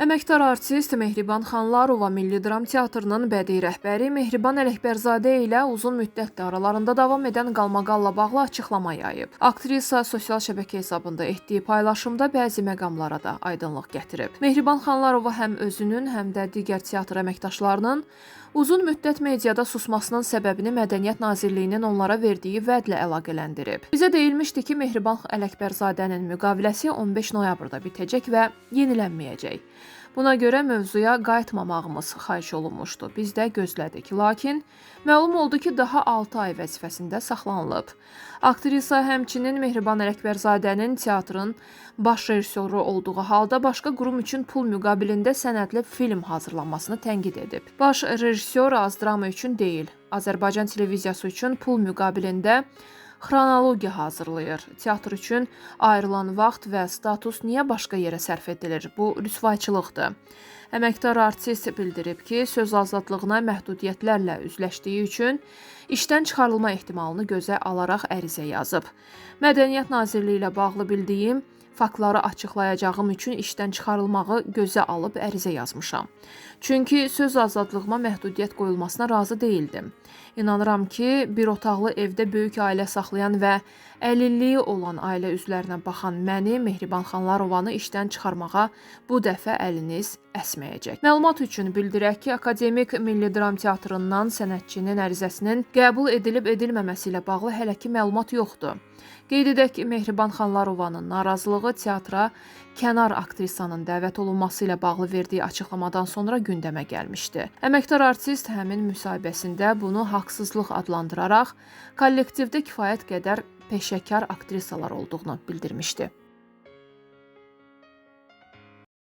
Əməkdar artist Mehriban Xanlarova Milli Dram Teatrının bədii rəhbəri Mehriban Ələkbərzadə ilə uzun müddətdir aralarında davam edən qalmaqalla bağlı açıqlama yayıb. Aktrisa sosial şəbəkə hesabında etdiyi paylaşımda bəzi məqamlara da aydınlıq gətirib. Mehriban Xanlarova həm özünün, həm də digər teatr əməkdaşlarının uzun müddət mediada susmasının səbəbini Mədəniyyət Nazirliyinin onlara verdiyi vədlə əlaqələndirib. Bizə deyilmişdi ki, Mehriban Ələkbərzadənin müqaviləsi 15 noyabrda bitəcək və yenilənməyəcək. Buna görə mövzuya qayıtmamağımız xahiş olunmuşdu. Biz də gözlədik. Lakin məlum oldu ki, daha 6 ay vəzifəsində saxlanılıb. Aktrisa həmçinin Mehriban Ələkbərzadənin teatrın baş rejissoru olduğu halda başqa qurum üçün pul müqabilində sənədli film hazırlanmasını tənqid edib. Baş rejissor az drama üçün deyil, Azərbaycan televiziyası üçün pul müqabilində xronologiya hazırlayır. Teatr üçün ayrılan vaxt və status niyə başqa yerə sərf edilir? Bu rüsvayçılıqdır. Əməkdar artist bildirib ki, söz azadlığına məhdudiyyətlərlə üzləşdiyi üçün işdən çıxarılma ehtimalını gözə alaraq ərizə yazıb. Mədəniyyət Nazirliyi ilə bağlı bildiyim faktları açıqlayacağım üçün işdən çıxarılmağı gözə alıb ərizə yazmışam. Çünki söz azadlığıma məhdudiyyət qoyulmasına razı deyildim. İnanıram ki, bir otaqlı evdə böyük ailə saxlayan və əlilliyi olan ailə üzvlərinə baxan məni, Mehriban Xanlarovanı işdən çıxarmağa bu dəfə əliniz əsməyəcək. Məlumat üçün bildirək ki, Akademik Milli Dram Teatrından sənətçinin ərizəsinin qəbul edilib edilməməsi ilə bağlı hələ ki məlumat yoxdur. Qeyd edək ki, Mehriban Xanlarovanın narazılığı teatra kənar aktrisanın dəvət olunması ilə bağlı verdiyi açıqlamadan sonra gündəmə gəlmişdi. Əməkdar artist həmin müsahibəsində bunu haqsızlıq adlandıraraq kollektivdə kifayət qədər peşəkar aktrisalar olduğunu bildirmişdi.